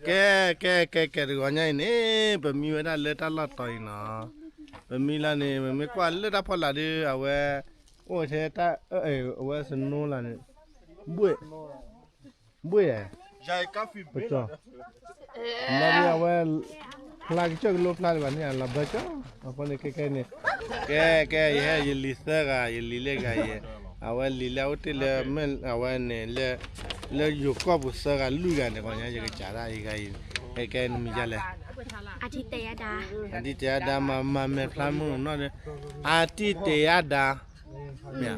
ကဲ ကဲ ကဲ ကဲ တဂီၤညါအံၤန့ၣ် ပမံဝဲဒၣ်လၢတၢ်လီၢ်တီၤအံၤနီၤ. ပမံလီၤန့ၣ် ပမ့ၢ်ကွၢ်လၢတၢ်ဖီလာ်ဒီး အဝဲ အိၣ်ထဲတၢ် အဝဲ snow လီၤန့ၣ် ဘှ့ၣ် ဘှ့ၣ်ဧါ ပကၠီ မ့ၢ်ဒီးအဝဲ ဖျါကစၢၢ်ကလိဖျါဒံးဘၣ်န့ၣ် အလီၤဘၢကၠီ အဃိန့ၣ် ကဲ ကဲန့ၣ် ကဲ ကဲ ယဟဲ ယလံၤသၢဂၤ ယလံၤလၢဂၤယဲ အဝဲလံၤလၢအအိၣ်တ့ၢ်လၢ အဝဲန့ၣ် လၢယိၤကီၢ်ပူၤသၢဂၤလွံၢ်ဂၤန့ၣ် ပှၤညီယကစးဒၣ်ယဂၤအံၤ ကဲ ကဲ နမံၤဒ်လဲၣ် အဒံတဲယၤဒါ အဒံတဲယၤဒါ မၤ မၤမဲာ်ဖျါမုၢ်နီၢ်ဒီး အဒံတဲယၤဒါ မ့ၢ် မ့ၢ်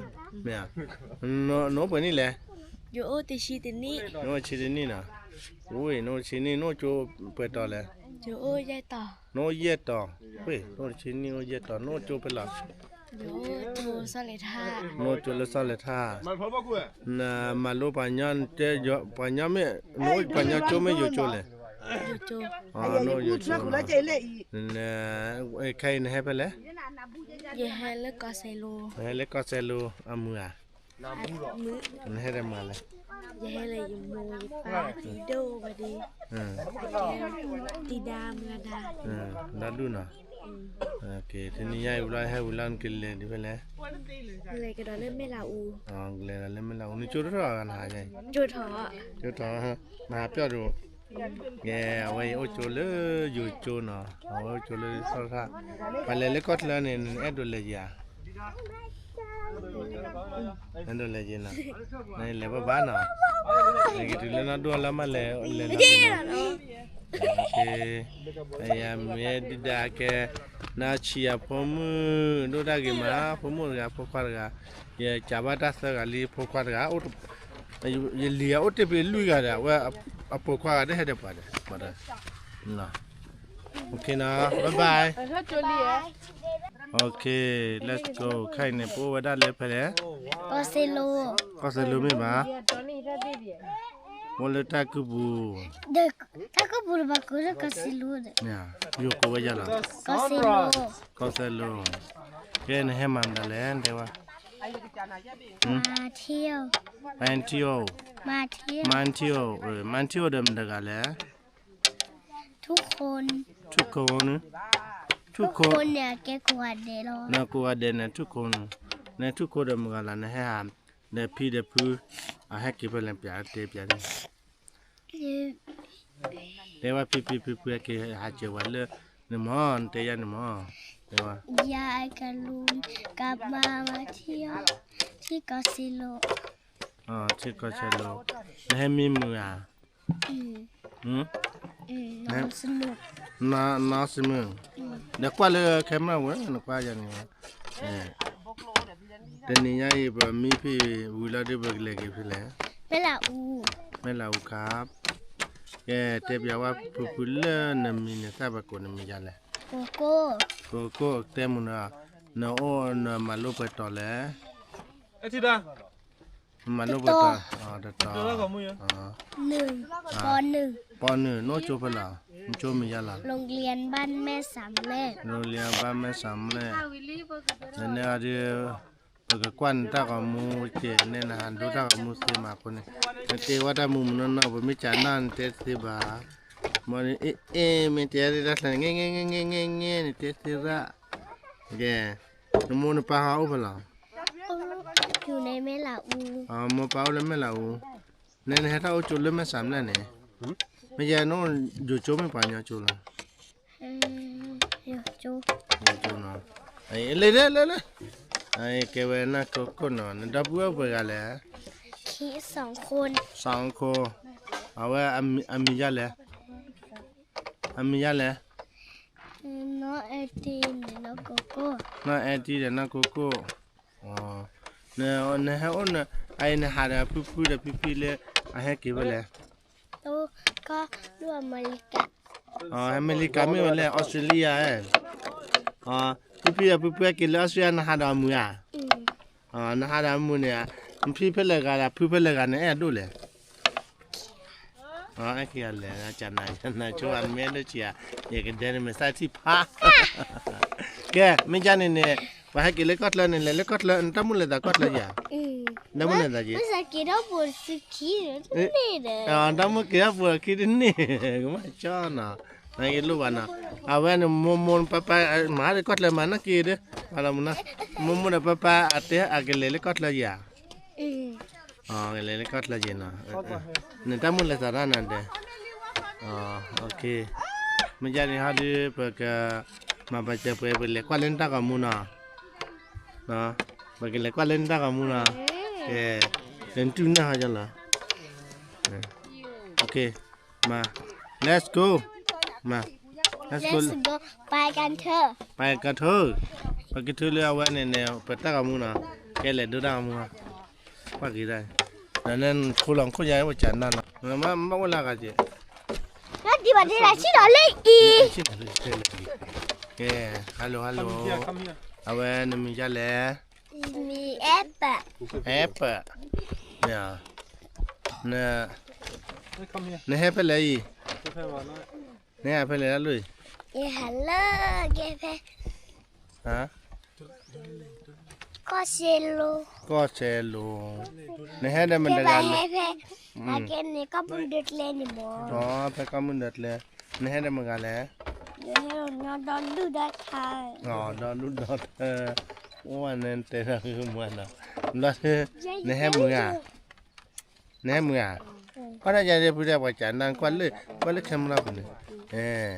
နအိၣ်ပှဲၤနံၣ်လဲၣ် ယအိၣ်တဆံတနံၣ် နအိၣ်ဆံတနံၣ်နီၤ အိၣ် နအိၣ်ဆံနံၣ် နအိၣ်ကၠိပှဲၤတီၤလဲၣ် ယအိၣ်ယဲၢ်တီၤ နအိၣ်ယဲၢ်တီၤ နအိၣ်ဆံနံၣ် အိၣ်ယဲၢ်တီၤ နအိၣ်ကၠိဖဲလဲၣ် ယအိၣ်ကၠိလၢစီၤလဲၤထါ နအိၣ်ကၠိလၢစီၤလဲၤထါ နမၤလိပှၤညီ ပှၤညီမ့ၢ် နအိၣ်ပှၤညီကၠိမ့ၢ်ယိၤကၠိလဲၣ် နအိၣ်ယိၤကၠိ ခဲအံၤနဟဲဖဲလဲၣ် ယဟဲလၢကီၢ်စဲၣ်လိၤ နဟဲလၢကီၢ်စဲၣ်လိၤ အမုာ်ဧါ နဟဲဒီးမုာ်လဲၣ် ယဟဲလၢယမိၢ်ယပၢ် ယဒိၣ်ဝဲဒၣ် တံၤဒါမုၢ်ဒါ ဒီဒူၣ်နီၤ တနံၤညါအံၤဝံၤလီၤ ဟဲဝံၤလီၤ နကလဲၤဒ်ဖဲလဲၣ် လဲၤကဒီးလၢမဲၢ်လးအူ ကလဲၤဒီးလၢမဲၢ်လးအူ နကၠိထီၣ်ဂၤနဟး ကၠိထီၣ် ကၠိထီၣ် နဟးပျီၣ်ဒိၣ် ကဲ အဝဲအံၤအိၣ်ကၠိလၢယိၤကၠိနီၤ အဝဲအိၣ်ကၠိလၢစီၤထါ ပှၤလဲၤလၢကီၢ်ချၢန့ၣ် နအဲၣ်ဒိးလဲၤယၤ အဲၣ်ဒိးလဲၤယၤနီၤ နလဲၤဘၣ်ဘၣ်နီၤ လဲၤကတုၤလၢနီၢ်ဒိၣ်လၢမးလဲၤ လဲၤလီၤက့ၤနီၤ ယမ့ၢ်ဒုၣ်ဒါကဲ နဆံးအဖိမုၣ် ဒိၣ်တၢ်ဂ့ၤမး ဖိမုၣ်တဂၤ ဖိခွါတဂၤ ယကးဘၣ်တၢ်သၢဂၤလံ ဖိခွါတဂၤ ယလံၤအအိၣ်တ့ၢ်ဖဲလွံၢ်ဂၤဒီး အဝဲအဖိခွါဂၤတဟဲဒီးပှၤဒီး OK နီၤ bye bye OK let's go ခဲအံၤန့ၣ် ပအိၣ်ဝဲဒၣ်လၢဖဲလဲၣ် ကီၢ်စဲၣ်လိၤ ကီၢ်စဲၣ်လိၤမ့ၢ်ဘၣ် အိၣ်လၢတၢ်ကုၢ်ပူၤ တၢ်ကုၢ်ပူၤတဘၣ်ကိးလၢကီၢ်စဲၣ်လိၤဒီး ယိၤကိးဝဲယၤလီၤ ကီၢ်စဲၣ်လိၤ ကီၢ်စဲၣ်လိၤ ကဲနဟဲမၤမတၤလဲၣ် တဲဝဲ မၤထံအိၣ် မၤထံအိၣ် မၤထံအိၣ် မၤထံအိၣ်ဒီးမတၤတဂၤလဲၣ် ထူခိၣ် ထူခိၣ်န့ၣ် ထူခိၣ်န့ၣ် အကဲကိးဂၤဒဲးလီၤ နကိးဂၤဒဲးန့ၣ် ထူခိၣ်န့ၣ် နထူခိၣ်ဒီးမတၤတဂၤလဲၣ် နဟဲဟး ဒီးဖံဒီးဖု အဟဲက့ၤဖဲလဲၣ် ပျးတဲပျးန့ၣ် တဲဝဲဖံဖံဖုဖုအက့ၤဟးစၢၤဝဲလၢ နမၢ် နတဲယၤန့ၣ်မၢ် တဲဝဲ ယၤအကလူး ကမၤမၤထံအီၤ ထံကီၢ်စဲၣ်လိၤ ထံကီၢ်စဲၣ်လိၤ နဟဲမံမုာ်ဧါ နီၢ်စမုၢ် ဒီးကွၢ်လၢ camera ဝဲ နကွၢ်ယၤန့ၣ် တနံၤညါအံၤ ပမံဖံဝံၤလီၤဒီး ပကလဲၤက့ၤဖဲလဲၣ် မဲၢ်လးအူ မဲၢ်လးအူခါ ကဲ တဲပျးဝဲဖုဖုလၢနမံၤန့ၣ် သၣ်ဘၣ်ကိးနမံၤယၤလဲၣ် ကိးကိး ကိးကိးတဲမုာ်နီၤ နအိၣ်နမၤလိပှဲၤတီၤလဲၣ် မၤလိပှဲၤတီၤ တတီၤ ပီနုာ် ပီနုာ် နအိၣ်ကၠိဖဲလဲၣ် နကၠိမံၤယၤလဲၣ် โรงเรียนบ้านแม่สามแลบ โรงเรียนบ้านแม่สามแลบ နန့ၣ်အီၤဒီး ပကကွၢ်နတၢ်ဂီၤမူကဲးန့ၣ် နဟးဒိတၢ်ဂီၤမူသ့မးအဃိန့ၣ် နတဲဝဲတၢ်မူးမူးနီၢ်နီၢ် ပမ့ၢ်ကးနၢ်နတဲတသ့ဘၣ် မ့ၢ်န့ၣ် အ့ မ့ၢ်တဲတၢ်ချၢန့ၣ် ငဲ ငဲ ငဲ နတဲသ့ရၣ် ကဲ နမိၢ်နပၢ်ဟးအိၣ်ဖဲလဲၣ် မိၢ်ပၢ်အိၣ်လၢမဲၢ်လးအူ နဲနဟဲထီၣ်အိၣ်ကၠိလၢမဲၢ်စးမလဲၣ်န့ၣ် မ့ၢ်ယဲနအိၣ်ယိၤကၠိမ့ၢ်ပှၤကညီကၠိလီၤ ယိၤကၠိနီၤ လၢလၢလၢလၢ ကဲဝဲနၢ်ကိးကိးနီၤ နဒီပုၢ်ဝဲၢ်ပှဲၤဂၤလဲၣ် สองคน အဝဲအမံၤယၤလဲၣ် အမံၤယၤလဲၣ် နီၢ်အဲတံဒီးနီၢ်ကိးကိး နီၢ်အဲတံဒီးနီၢ်ကိးကိး နဟဲအိၣ် အအံၤနဟးဒီးဖုဖုဒီးဖံဖံလၢ အဟဲက့ၤဖဲလဲၣ် အမဲရကၤ အမဲရကၤမ့ၢ်ဝဲလဲၣ် အီစထြ့လယါ ဖုဖံဒီးဖုဖုဟဲက့ၤလၢ အီစထြ့လယါ နဟးဒီးအမုာ်ဧါ နဟးဒီးအမုာ်န့ၣ် နဖံဖဲလဲၣ်ဂၤဒီး ဖုဖဲလဲၣ်ဂၤန့ၣ် အဲၣ်အဒိၣ်လဲၣ် အဲၣ်က့ၤလဲၣ် ကနၤ ကနၤ ဆိအမ့ၢ်အဲၣ်ဒိၣ်ကံဧါ ယကဒဲန့ၣ်မ့ၢ်စၢ်ထံၣ်ဖး ကဲ မ့ၢ်ကန့ၣ်န့ၣ် ပှၤဟဲက့ၤလၢကီၢ်ချၢန့ၣ် လဲၤလၢကီၢ်ချၢ နတၢ်မူလဲၤသးကီၢ်ချၢယၤ တၢ်မုၣ်လဲၤသးက့ၤ, တၢ်မုၣ်က့ၤထီၣ်ပူၤခံတန့ၢ်ဒီး, တၢ်မုၣ်က့ၤထီၣ်ပူၤခံတန့ၢ်, ကမၣ်ကၠီနီၤ, နက့ၤလိၣ်ဘၣ်နီၤ, အဝဲန့ၣ်မိၢ်မိၢ်ပၢ်ပၢ် မၤဟါဒီးကီၢ်ချၢမၤနၢ်က့ၤဒီး, အလီၤမုၢ်နီၤ, မိၢ်မိၢ်ဒီးပၢ်ပၢ်အတဲအကလဲၤလၢကီၢ်ချၢယၤ ကလဲၤလၢကီၢ်ချၢယ့ၤနီၤ, နတၢ်မုၣ်လဲၤသးတၢ်နၤဒီး, မ့ၢ်ယါန့ၣ်ဟီဒုး ပကမၤပာ်စၢၤပှဲၤ ပလဲၤကွၢ်လၢနတၢ်ဂီၤမူနီၤ, ပကလဲၤကွၢ်လၢနတၢ်ဂီၤမူနီၤ, ကဲ, နတူၢ်နၢ်ဟီကလီၤ, မၤ, let's go, မၤ, let's go, ပာ်ကထၢ, ပာ်ကထၢ, ပကထၢလၢအဝဲန့ၣ်န့ၣ် ပတၢ်ဂီၤမူနီၤ, ကဲလဲၤဒိတၢ်ဂီၤမူနီၤ, ပှၤက့ၤဒၣ်, နခိလီၤခိၣ်ညါဝဲကနၣ်နီၤ, မ့ၢ်ဝဲလၢဂၤက့ၤ, ဒ်ဘၣ်ဒ်လဲၣ်ဆံဒီးလၢအံၤ, ကဲ, hello hello, အဝဲနမံၤဒ်လဲၣ်, မံၤအဲပၢၣ်, အဲပၢၣ်, နဟဲဖဲလဲၣ်အံၤ, နဟဲဖဲလဲၣ်လၢအံၤ, ယဟဲလၢကဲဖဲ ကီၢ်စဲလိၤ, ကီၢ်စဲလိၤ, နဟဲဒီးမတၤတဂၤလဲၣ်, ကီၢ်စဲလိၤန့ၣ်မ့ၢ်, ဖဲကီၢ်မုၢ်ဒၢးကျဲ, နဟဲဒီးမတၤတဂၤလဲၣ်, ဒီဒူၣ်ဒီထၢ, ဒီဒူၣ်ဒီထၢ, အိၣ်ဝဲန့ၣ်တဲဒီးမနၤ, ဘျီ, နဟဲမုာ်ဧါ နဟဲမုာ်ဧါ, ကွၢ်တၢ်ယၤဒ်ဖုဒဲးပှၤကနၣ်ကွၢ်လၢ, ကွၢ်လၢ camera ပူၤန့ၣ်,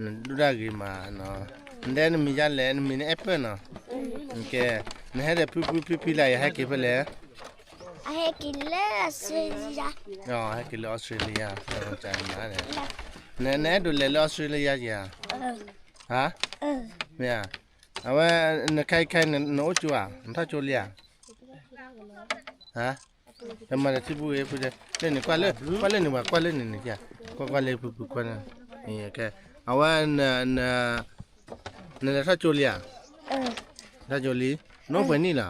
နဒိၣ်တၢ်ဂ့ၤမး, နတဲနမံၤဒ်လဲၣ်, နမံၤန့ၣ်အဲပၢၣ်နီၤ, ကဲ, နဟဲဒီးဖုဖုဖံဖံလၢယဟဲက့ၤဖဲလဲၣ်, ဟဲက့ၤလၢ Australia, ဟဲက့ၤလၢ Australia, နအဲၣ်ဒိးလဲၤလၢ Australia ယၤ, ဟါ, မ့ၢ်ဧါ, အဝဲ, နခဲအံၤခဲအံၤနအိၣ်ကၠိဧါ, နထီၣ်ကၠိလံဧါ, ဟါ တမၤဒီးထံပူၤဂ့ၤဖုဒဲး, လၢန့ၣ်ကွၢ်လၢ, ကွၢ်လၢန့ၣ်ဝဲ ကွၢ်လၢန့ၣ်န့ၣ်, ကွၢ်ကွၢ်လၢဖုဖုကွၢ်န့ၣ်, အဝဲ, နလဲၤထီၣ်ကၠိလံဧါ, ထီၣ်ကၠိလံ, နအိၣ်ပှဲၤနံၣ်လီၤ, နအိၣ်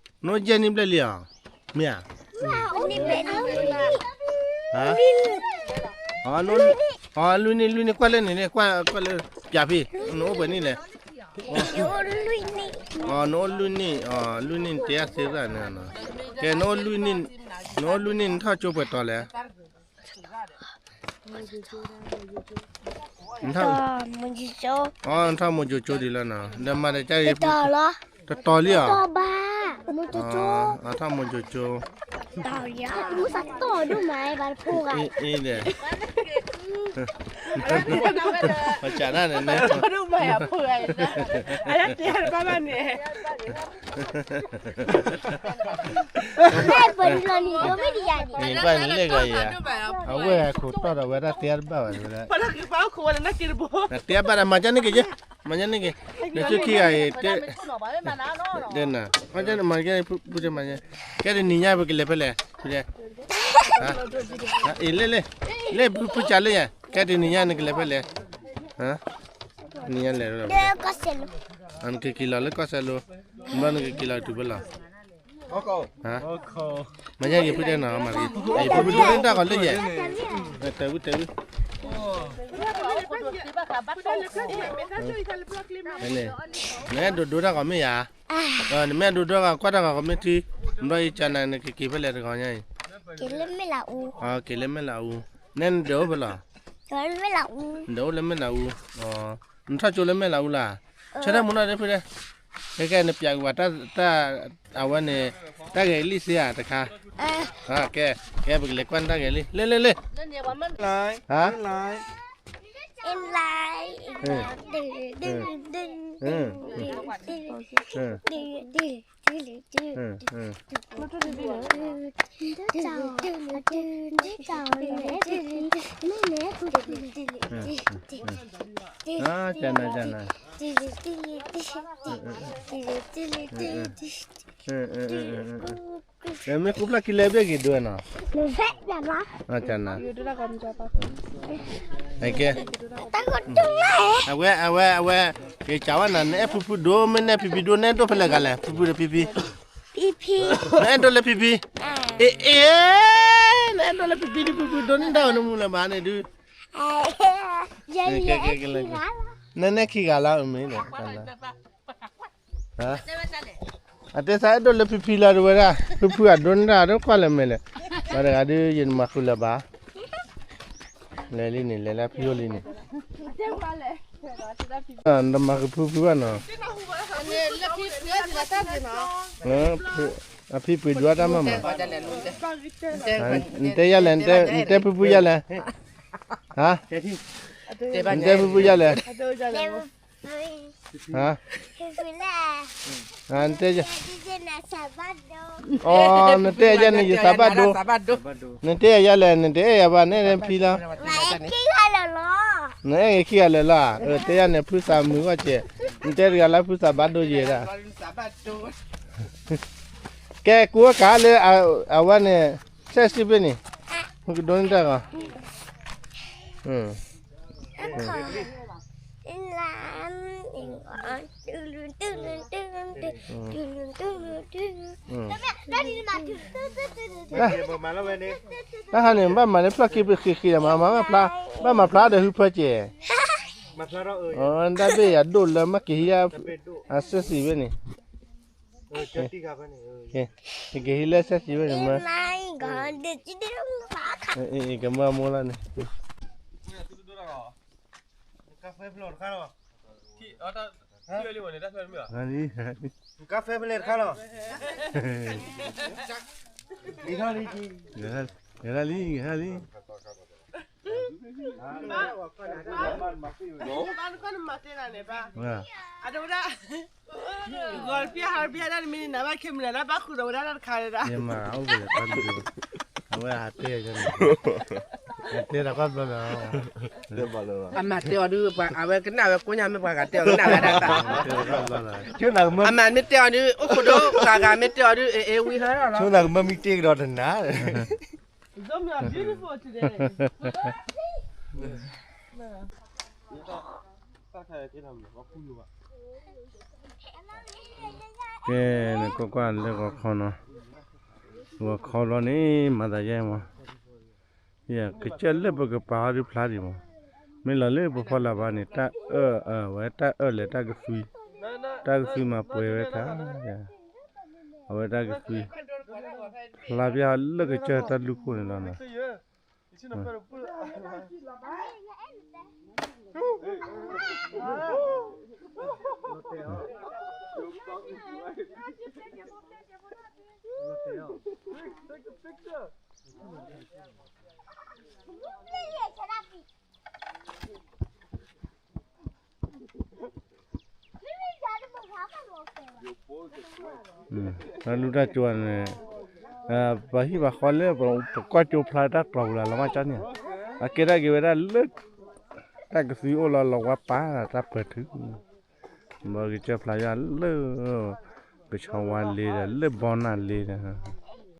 ယဲၢ်နံၣ်ဘျဲၣ်လံဧါ, မ့ၢ်ဧါ, လွံၢ်နံၣ်, လွံၢ်နံၣ်ကွၢ်လၢန့ၣ်န့ၣ်, ကွၢ်လၢ, ပျးဖံ, နအိၣ်ပှဲၤနံၣ်လဲၣ်, နအိၣ်လွံၢ်နံၣ်, လွံၢ်နံၣ်တဲသ့သၣ်န့ၣ်, ကဲ, နအိၣ်လွံၢ်နံၣ်, နထီၣ်ကၠိပှဲၤတီၤလဲၣ်, နထီၣ်မိၢ်ကၠိကၠိဒံးလီၤနီၤ, ဒီးမၤဒီးကၢ်ဂ့ၤ, တတီၤလံဧါ, ထီၣ်မိၢ်ကၠိကၠိ, အံၤဒီး, ပစးဒၣ်န့ၣ်န့ၣ်, ပှၤန့ၣ်လဲၤဂၤယၤ, အဝဲဟဲခိးတီၢ်ဒီးဝဲဒၣ်တဲတဘၣ်ဘၣ်, တဲဘၣ်ဒီးမၤကၢ်န့ၢ်က့ၤ, မၤကၢ်န့ၢ်က့ၤ, နဆူခံဂၤအံၤ, တဲ, မၤကၢ်န့ၢ်, ကဲတနံၤညါပကလဲၤဖဲလဲၣ်, အံၤလဲၣ်လဲၣ်, လဲၣ်ဖုကၢ်လၢယၤ, ကဲတနံၤညါနကလဲၤဖဲလဲၣ်, နံၤညါလဲၤ, နကက့ၤလီၤလၢကီၢ်စဲလိၤ, ဘျီနကက့ၤလီၤတုၤဖဲလဲၣ်, မၤယါက့ၤဖုတဲနီၤ, မၤက့ၤ, ဖုဖုဒိၣ်န့ၢ်တၢ်ဂီၤလၢယဲၢ်, တဲဝံတဲဝံ, နအဲၣ်ဒိးဒိတၢ်ဂီၤမ့ၢ်ယၤ, နမ့ၢ်အဲၣ်ဒိးဒိတၢ်ဂီၤကွၢ်တၢ်ဂီၤကမ့ၢ်ထံ, ဘျီယကနၤနကက့ၤဖဲလဲၣ်တဂီၤညါအံၤ, က့ၤလၢမဲၢ်လးအူ, နဲနဒဲးအိၣ်ဖဲလဲၣ်, နဒဲးအိၣ်လၢမဲၢ်လးအူ, နထီၣ်ကၠိလၢမဲၢ်လးအူလၢ်, ဆၢထၢၣ်မူနီၢ်ဒ်ဖုဒဲး, ခဲကဲနပျးက့ၤဝဲတၢ်, အဝဲန့ၣ်, တၢ်ဂဲၤလံစ့ဧါတခါ, ကဲ, ကဲပကလဲၤကွၢ်နတၢ်ဂဲၤလံ, လ့လ့လ့, ဟါ, ကနၤကနၤ, မ့ၢ်ကူဖျၢၣ်ခံလဲၣ်ဘၣ်က့ၤဒိနီၤ, ကနၤ, ကဲ, အဝဲ, အဝဲ, အဝဲ, က့ၤကးဝဲနၤ နအဲၣ်ဖုဖုဒိၣ် မ့ၢ်နအဲၣ်ဖံဖံဒိၣ် နအဲၣ်ဒိၣ်ဖဲလဲၣ်ဂၤလဲၣ် ဖုဖုဒီးဖံဖံ, နအဲၣ်ဒိၣ်လၢဖံဖံ, အ့ၣ်အ့ၣ်, နအဲၣ်ဒိၣ်လၢဖံဖံဒုး ဖုဖုဒိၣ်န့ၢ်တၢ်ဝဲနမူလၢၤဘၣ်န့ၣ်ဒုး, နအဲၣ်ခံဂၤလီၤ မ့ၢ်ဒီး, အတဲသးအဲၣ်ဒိးလၢဖံဖံလီၤတဝဲဒၣ် ဖုဖုအဒိန့ၣ်တၢ်ဒိကွၢ်လၢမဲာ်လဲၣ်, ဘၣ်တဂၤဒုးယနမၤဃုာ်လၢၤဘၣ်, လဲၤလံန့ၣ် လဲၤလၢဖံအိၣ်လံန့ၣ်, နမၤဃုာ်ဖုဖုဘၣ်နီၤ, အဖံပှ့ၤဒွးတၢ်မးမး, နတဲယၤလဲၣ်, နတဲဖုဖုယၤလဲၣ်, ဟါ, နတဲဖုဖုယၤလဲၣ်, ဟါ, နတဲ, အီ နတဲယၤန့ၣ် ယသးဘၣ်ဒိ, နတဲယၤလဲၣ် နတအဲၣ်ယၤဘၣ် နအဲၣ်ဖံလီၤ, နအဲၣ်ဂ့ၤခံဂၤလၢာ်လီၤ, တဲယၤန့ၣ် ဖုသးမုာ်ဂီၢ်ကဲ, နတဲတဂၤလၢဖုသးဘၣ်ဒိယဲဒၣ်, ကဲကူဝဲကးလၢ အဝဲန့ၣ် စဲးစံးဖဲန့ၣ်, ကဒိးန့ၢ်တၢ်ဂီၤ တၢ်ဟါန့ၣ် ဘၣ်မၤလၢဖျီၣ်ခံပဃံဃံဒီးမၤမၤဘၣ်ဖျါ, ဘၣ်မၤဖျါဒီးဟုဖၢကဲ, တၢ်ဘ့ၣ်ယၤဒိၣ်လၢမ့ၢ်ကဟံး, အစဲးစံးဖဲန့ၣ်, ကဟံးလၢစဲးစံးဖဲန့ၣ်မး, ကမၤမိၢ်လၢန့ၣ် ဂၤလံ, ဂၤလံ, ဂၤလံ, ဂီၤတပျၢ်ဟါတပျၢ်ဒၣ်တမံၤန့ၣ် နဘၣ်ခဲမုၢ်နၤဘၣ်ဃုာ်ဒီးဝဲဒၣ်တၢ်တခါန့ၣ်ဒီး, အဝဲတဲ, တဲတၢ်ကွၢ်ဘျီလီၤ, အမၤတဲအီၤဒုး အဝဲကနၣ်ဝဲကိးညါမ့ၢ်ပှၤဂၤတဲအီၤကနၣ်ဝဲဒၣ်, အမၤမ့ၢ်တဲအီၤဒုး အိၣ်ခိးဒိၣ်ဂၤဂၤမ့ၢ်တဲအီၤဒုး အ့ၣ်ဝံဟဲလီၤ, ဆိကမိၣ်မ့ၢ်မံတ့ၢ်ကဒီးတနၤ ကဲ, နကွၢ်ကွၢ်လၢဂီၤခီနီၤ, ဂီၤခီဘျီန့ၣ် မၤသးယဲမး, ကစၢၢ်လၢပကပာ်အီၤဒုးဖျါဒံးမး, မ့ၢ်လီၤလၢပဖီလာ်ဘၣ်န့ၣ် တၢ်အၢၣ်ဝဲတၢ်အၢၣ်လဲၤတၢ်ကသွံ, တၢ်ကသွံမၤပှဲၤဝဲခါ, အဝဲတၢ်ကသွံ, ဖျါပျၢ်လၢကစၢၢ်တၢ်လူၢ်ခိၣ်န့ၣ်လီၤနီၤ. တၢ်လူၢ်တၢ်ကၠိန့ၣ်, ပှၤဟံၣ်ပှၤဃီလၢပကွၢ်ကၠိဖျါတၢ်ကျီၤပူၤလၢ်လီၤမးကၠီန့ၣ်, အကဲထီၣ်က့ၤဝဲဒၣ်လၢ တၢ်ကသွံအိၣ်လီၤလီၤဝါပာ်တၢ်ပၢၢ်ထု, ဘၣ်ကစၢၢ်ဖျါယွၤလၢ ကဆီဝါလ့ဒီး လၢဘီနၢ်လ့ဒီး